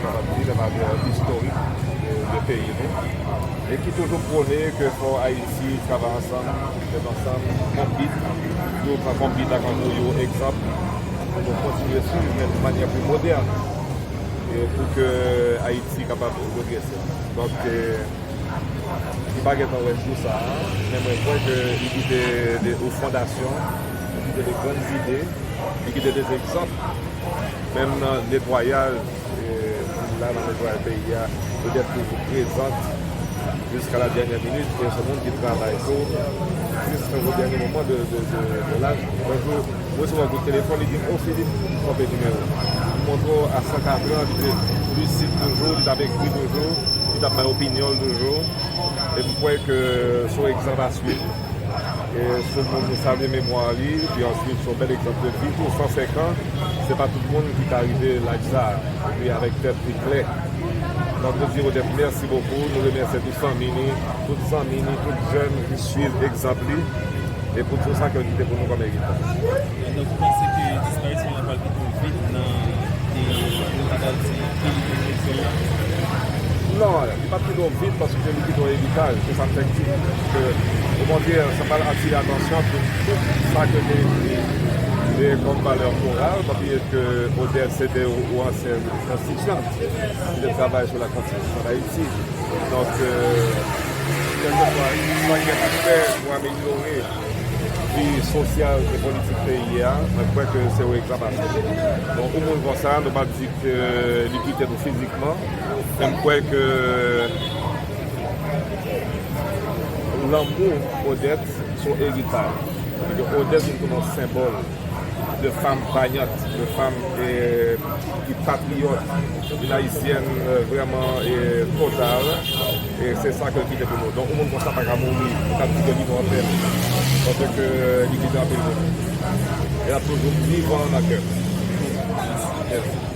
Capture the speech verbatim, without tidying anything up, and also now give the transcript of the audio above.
Kapab di nan valè istorik de, de peyi nou, e ki toujou pwone ke fò Ayiti travay ansanm, fèt ansanm, konbit, yo pran konbit ak annou yo egzanp, pou nou kontinye swiv, men de manyè pli modèn, e pou ke Ayiti kapab pwogrese. Donk, e, li pa gentan wè jou sa a, men mwen kwè ke li kite de, de fondasyon, li kite de grann ide, li kite de egzanp, menm nan netwayaj, e, la nan netwayaj peyi a, Odette toujou prezant jiska la dènyè minit, e se moun ki travay tou, jis o dènye moman de, de, de, de laj. Mwen jou, mwen resevwa yon kout telefòn, li di m, "O Philippe, kanpe nimewo." M montre w a san katran, li te lisid toujou, li t ap ekri toujou, li t ap bay opinyon l toujou. E m kwè ke se yon egzanp a swiv. E se moun nou salye memwa li, epi answit se yon bèl egzanp de vi tou, san senk an, se pa tout moun ki ka rive laj sa a, epi avèk tèt ki klè. Donk nou di Odette mèsi bokou, nou remèsye tout fanmi ni, tout zanmi ni, tout jèn ki swiv egzanp li, e pou tout sa ke l kite pou nou kòm eritaj. Donk, ou panse ke disparisyon an pral kite w vid nan, e, nou ta ka di, kilti eleksyon an? Non, li p ap kite w vid paske li kite w eritaj, se sa m fèk di. Ke, okontrè, sa pral atire atansyon pou tout sa ke te ekri, e, kòm valè moral. Pa bliye ke Odette se te yon ansyen konstityant ki te travay sou la konstitisyon d Ayiti. Donk, e, kèlkeswa sa ki gen pou fè pou amelyore vi sosyal e politik peyi a, mwen kwè ke se yon egzanp a swiv. Bon, yon moun konsa, nou p ap di ke li kite nou fizikman, men m kwè ke lanmou Odette se yon eritaj. Paske Odette vin tounen yon senbòl de fanm vayant, de fanm, e, ki patriyòt, yon ayisyèn, e, vrèman, e, total. E se sa ke l kite pou nou. Donk, yon moun konsa pa ka mouri, nou ka di ke li mò anpè. Paske li kite anpil moun. E l ap toujou vivan nan kè nou. Mèsi.